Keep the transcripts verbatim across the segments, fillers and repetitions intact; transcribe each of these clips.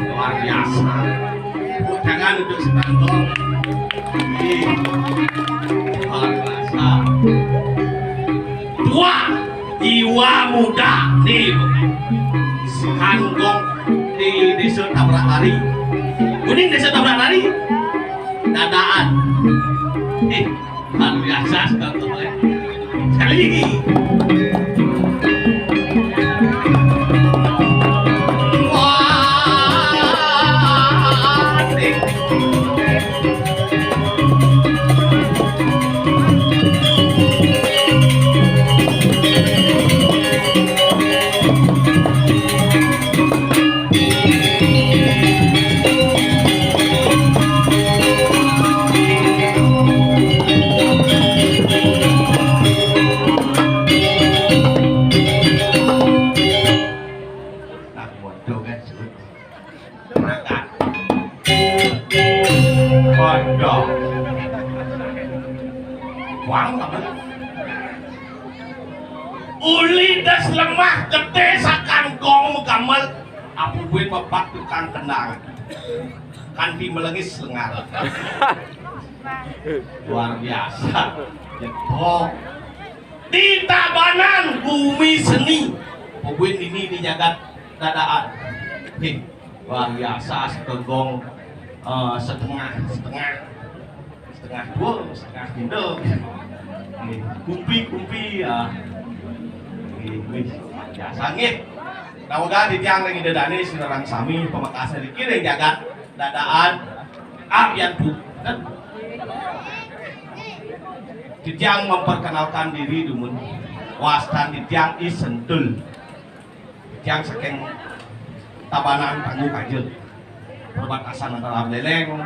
Luar biasa. Jangan untuk sekantong. Ih, luar biasa. Tua, jiwa muda nih. Sekantong di Desa Tabrak Lari. Kuning Desa Tabrak Lari. Dadaan. Eh, luar biasa sekantong, eh. Sekali lagi. Wah, asik. Nah, bodoh kan, Sud. Berangkat. Bodoh. Wang apa? Uli das lemah gede sakangkong gamel. Apu buin mepak tukang kendang. Kanti melengis lengar. Luar biasa. Jepok. Di Tabanan, bumi seni. Pokoknya ini di jagat dadaan. Nih, luar biasa, setegong, eh, setengah, setengah, setengah dua, setengah tiga. Nih, kumpi, kumpi, ya. Nih, nih, luar biasa, nih. Nah, udah titiang lagi dadane, sinareng sami, pamekasne niki ring jagat dadaan. Ah, pian bu-, kan? Titiang memperkenalkan diri dumun. Wastan titiang I Sentul. Titiang saking Tabanan Tangguh Kaja. Perbatasan antara Buleleng,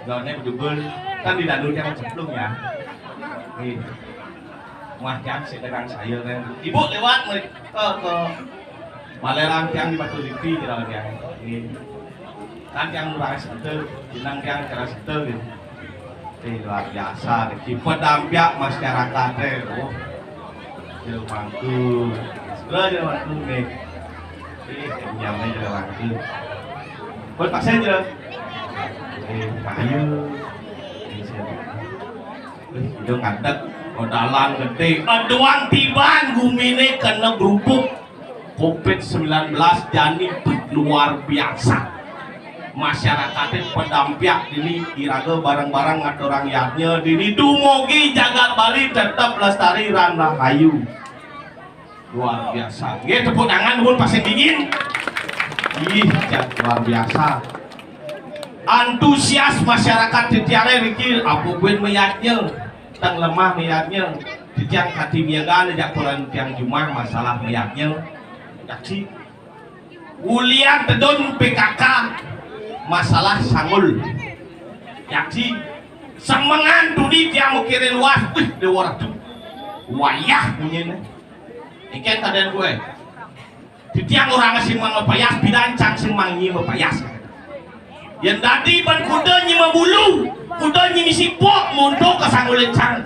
Gaone, Bedugul, kan di Danu tiang cemplung ya. Nih. Wah, tiang sik dengan saya kan. Ibu lewat, meri-, ke, ke Balerang tiang di Batu Lipi, kira tiang. Nih. Kan tiang murah sentuh, jenang tiang cara sentuh gitu. Eh, luar biasa, nih. Kipe dampiak masyarakat, eh. Oh. Jero mangku. Sebelah jero mangku, nih. Eh, nyamai jero mangku. Buat pasien jero. Eh, payu. Eh, siapa? Eh, udah ngadeg. Odalan gede. Aduan tiban gumine kena grubuk. Covid sembilan belas jani luar biasa. Masyarakate padampiak dini iraga bareng-bareng ngaturang yadnya dini dumugi jagat Bali tetep lestari lan rahayu. Luar biasa. Nggih, tepuk tangan nuwun pasing dingin. Ih, jan luar biasa. Antusias masyarakat titiang riki apa buin mayadnya. Teng lemah mayadnya. Titiang kati miagan jak koran tiang jumah masalah mayadnya. Yaksi. Ulian tedun P K K masalah sanggul. Yaksi. Semengan duni tiang mikirin luas. Wih, Dewa Ratu. Wayah bunyinya. Ikan tadian gue. Titiang orang sing mapayas, pidan cang sing mangi mapayas. Yen dadi ban kuda nyi mabulu, kuda nyi misi pok monto ka sanggulin cang.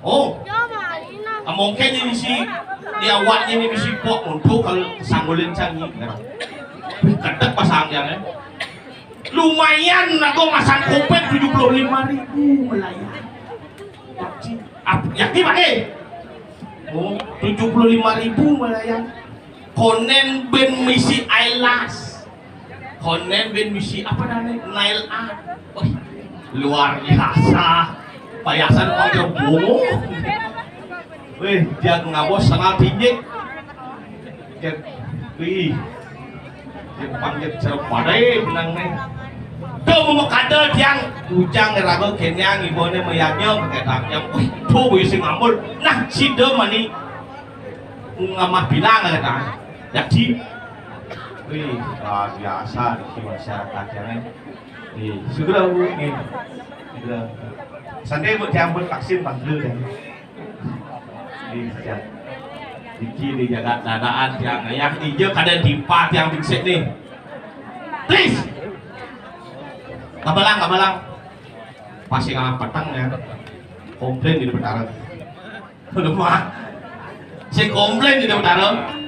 Oh. Amongke nyi misi, di awak nyi misi pok monto ka sanggulin cang nyi. Kedek pasang ya, eh. Lumayan aku masang kopet tujuh puluh lima ribu melayang. Yakin? Ap-, yakin, Pak, eh? Oh, tujuh puluh lima ribu melayang. Konen ben misi ailas. Konen bin misi apa namanya? Nail art. Wih, luar biasa. Payasan pang bungo. Wih, dia ngabos sanal tinggi. Dia, wih, dia panggil cerep padai benang nih. Tuh mau kada tiang ujang raga kenyang ibone mayanya kata yang, wih, tuh wih sing ngambul. Nah, sida mani ngamah bilang kata. Jadi, wih, luar biasa di masyarakat yang ini. Nih, segera Bu, nih. Segera. Santai Bu, diambut vaksin pang dulu deh. Nih, ya. Iki dijaga dadaan tiang ayah, ija kada timpal tiang bingsik nih. Please. Kabalang, kabalang. Pasti kalah petang ya. Komplain di depan. Lemah. Sing komplain di Utara.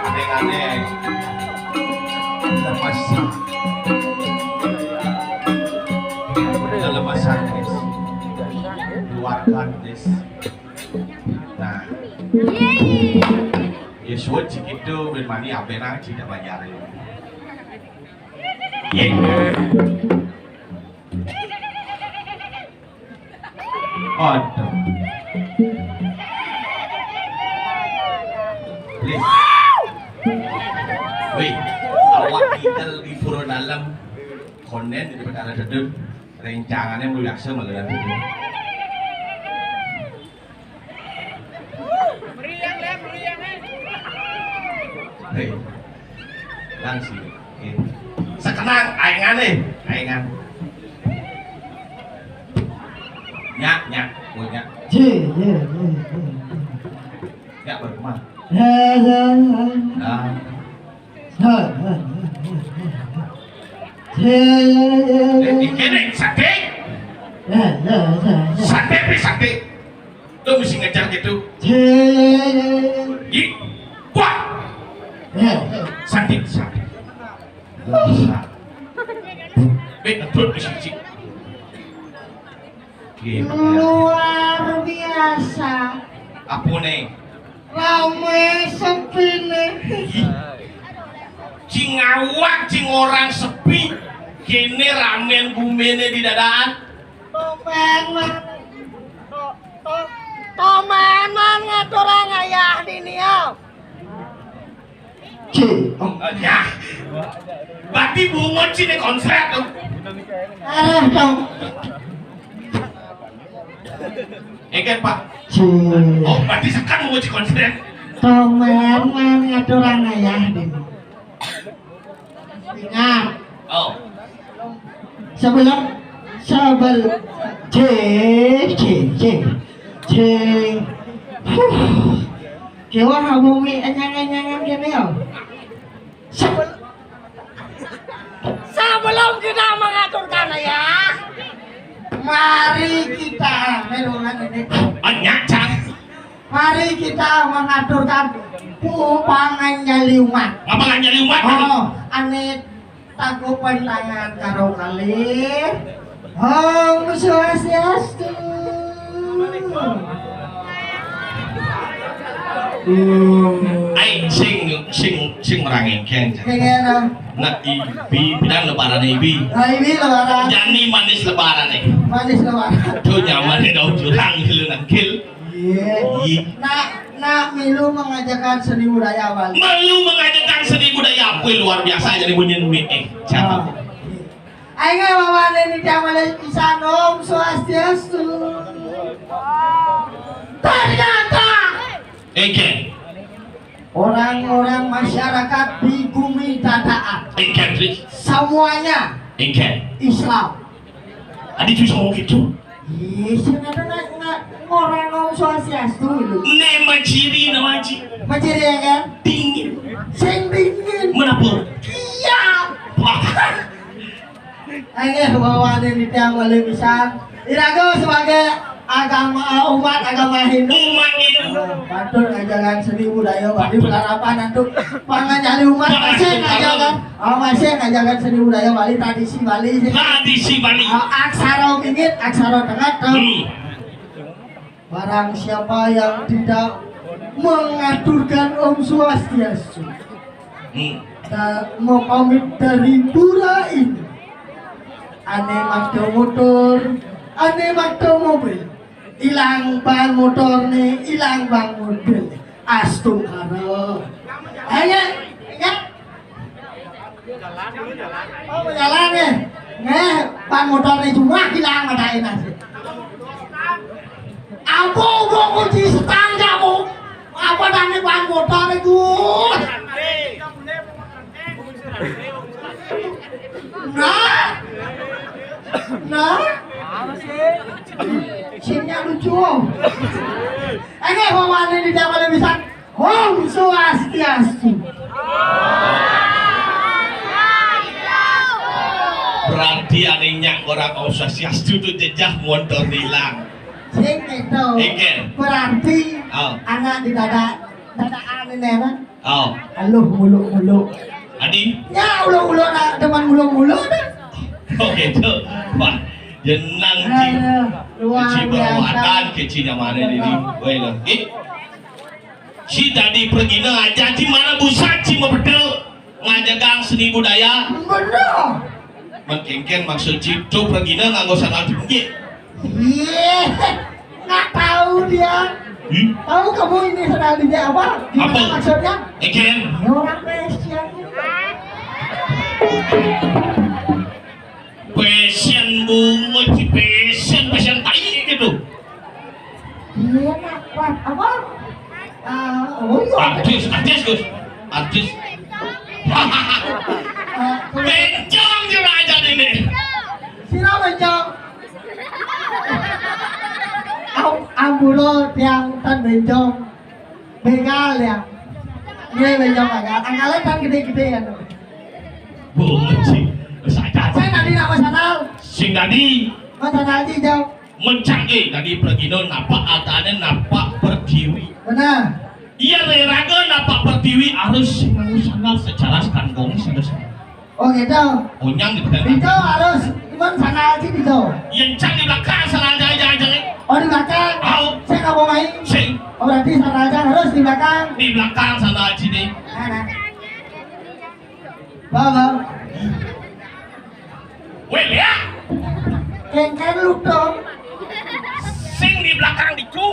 Aneh-aneh. Lepas. Lepas, guys. Keluarkan, guys. Nah. Ya, suat sih gitu, ben mani ape nang tidak bayar ya. Ye. Aduh. Wih. Wih, awak tinggal di Pura Dalam. Konen di depan arah dedun. Rencangannya mau biasa malah dedun. Hei, langsung. Eh. Sekenang, aingan nih, aingan. Nyak, nyak, oh nyak. Nyak berkemah. Nah. Eh, ini kene, santai. Santai, pi, santai. Lu mesti ngejar gitu. Cing. Ih, wah. Ya. Sakit, sakit. Wah. Bek, betul, mesti, cing. Gila. Luar biasa. Apa nih? Rame sepine. Ih. Cing awak, cing orang sepi. Kene ramen bumene di dadaan. Tomen man. To-, to-, tomen man ngaturang ayah dini, yo. Ci. Oh. Ya. Berarti bungut sini konslet tuh. Arah dong. Eh kan, Pak? Ci. Oh, berarti sekarang bungut si konslet. Tomen man ngaturang ayah dini. Ingat. Oh. Sebelum, sebelum, cing, cing, cing, cing. Huh. Kiwah bumi enyang-enyangan gini, yo. Sebelum, sebelum kita mengaturkan, ya, mari kita, ini ruangan ini. Banyak, Cang. Mari kita mengaturkan pu-, panganjali umat. Apa panganjali umat? Oh, ane takupan tangan karo kalih. Om Swastiastu. Hmm. Ai, sing, sing, sing merangengken. Kengena. Nak ibi, bidan lebaran ibi. Ah, ibi lebaran. Jani manis lebaran nih. Manis lebaran. Tuh nyaman ya, daun jurang, hilu nangkil. Iya. Iya. Nak, nak milu mengajarkan seni budaya Bali. Milu mengajarkan seni budaya apa luar biasa jadi bunyi mi-, eh, siapa? Ah. Ayo, wawane nitya malih pisan, Om Swastiastu. Ternyata Engken. Orang-orang masyarakat di Gumi Tataan. Engken, Tris. Semuanya Engken. Islam. Adi Tris ngomong gitu. Iya, sing ada nak, nak ngorang Om Swastiastu gitu. Nek maciri nama Haji. Maciri ya kan? Dingin. Sing dingin. Menapa? Iya. Wah. Ayo, bawaane nitya malih pisan. Iraga sebagai agama, umat agama Hindu. Umat Hindu. Nah, patut ngajarkan seni budaya Bali, patut. Berharapan untuk panganjali umat. Patut. Masih ngajarkan, ah, masih ngajarkan seni budaya Bali, tradisi Bali sih. Tradisi Bali. Ah, aksara bingit, aksara tengah, tuh. Hmm. Barang siapa yang tidak mengaturkan Om Swastiastu, hmm, dan mau pamit dari pura ini, ane makta motor, ane makta mobil, ilang ban motor nih, ilang ban mobil. Astungkara. Ayo, ya. Oh, jalan ya. Nggih, ban motor ning jumah ilang madaine sih. Apa wong kunci stang jamu? Apa nane ban motor iku? Nah. Nah. Sini lucu. Ini bawaannya di dalam bisa. Om Swastiastu. Berarti ane nyak ora Om Swastiastu tu jejah montor ilang. Sing gitu. Engken. Berarti, oh, anak di dada, dadaan ini apa? Oh. Aluh muluk-muluk. Adi? Ya, uluk-uluk nak teman muluk-muluk dah. Oh gitu. Wah, jenang, Ci. Aduh, luar biasa. Keci perawatan, keci nyamane ini. Woi, lo. Eh. Ci dadi pragina aja, Ci, mana busa, Ci, mabedel ngajagang seni budaya. Bener. Mengkengken maksud Ci, tuh pragina nganggo sandal jepit. Iya, nggak tahu dia. Hmm? Tahu kamu ini sandal jepit apa? Gimana apa maksudnya? Engken. Ya, orang Kristen. Fashion bungut, fashion, fashion tai gitu. Iya, Pak. Wah, apa? Ah, oh, iya. Artis, artis, Gus. Artis. Ah, bencong juga aja ini. Sira bencong. Am-, amburo tiang tan bencong. Begal ya. Iya, bencong begal. Angkale tan gede-gede ya, tuh. Bungut sih. Wis aja. Saya tadi nak Mas Anal. Sing tadi. Mas Anal aja, jauh. Mencang, eh, tadi pragina napak adané napak pertiwi. Benar. Yén iraga napak pertiwi harus nganggo sandal secara kanggong, saudara. Oh gitu. Onyang di belakang. Itu harus, cuman sandal aja gitu. Yén cang di belakang, sandal aja, aja, aja. Oh, di belakang. Au. Saya nggak mau main. Sing. Oh, berarti sandal aja harus di belakang. Di belakang sandal aja deh. Nah, nah. Bawa. Wéh, ya. Kengkén lu dong. Sing di belakang ditu.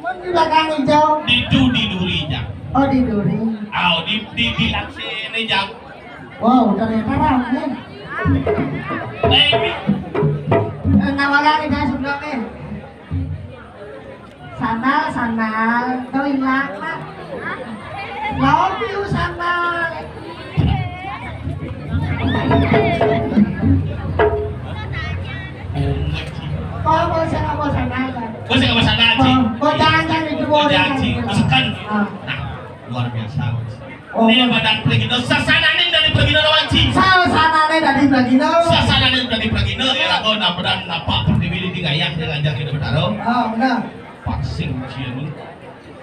Mun di belakang hijau. Ditu di duri, Jang. Oh, di duri. Au, di, di, di sini, Jang. Wow, ternyata ramai. Eh, ini. Eh, nawaran ini sebelah nih. Sandal, sandal, kau hilang, Mak. Love you, sandal. Kau mau sandal, mau sandal, kan? Kau sih nggak mau sandal, Ci. Oh, kau jangan, jangan itu, oh, jangan, jangan. Ci. Masukkan. Ah. Nah, luar biasa. Oh. Nih, badan pragina, sasanané dadi pragina, lawan, Ci. Sasanané dadi pragina. Sasanané dadi pragina, ya, kau napak pertiwi di gayah yang ngajak kita bertaruh. Oh, benar. Paksing, Ci, anu.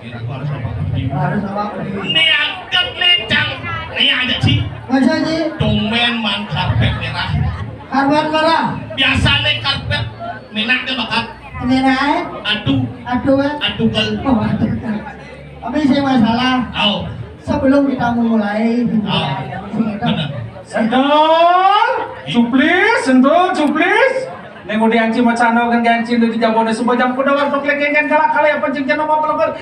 Kira gua harus apa? Harus apa? Niaget nih, Cang. Nih aja, Ci. Masa, Ci? Tumben man karpet merah. Karpet merah? Biasanya karpet minaknya bakat. Merah, eh? Aduh. Aduh, eh? Aduh, kel. Oh, aduh, kel. Tapi saya masalah. Au. Sebelum kita memulai, dimulai. Au. Benar. Sentul, cuplis, sentul, cuplis. Ning udah anci macano kan anci di jaboné suba jam kuda waktu klekengan galak kali apa jeng jano apa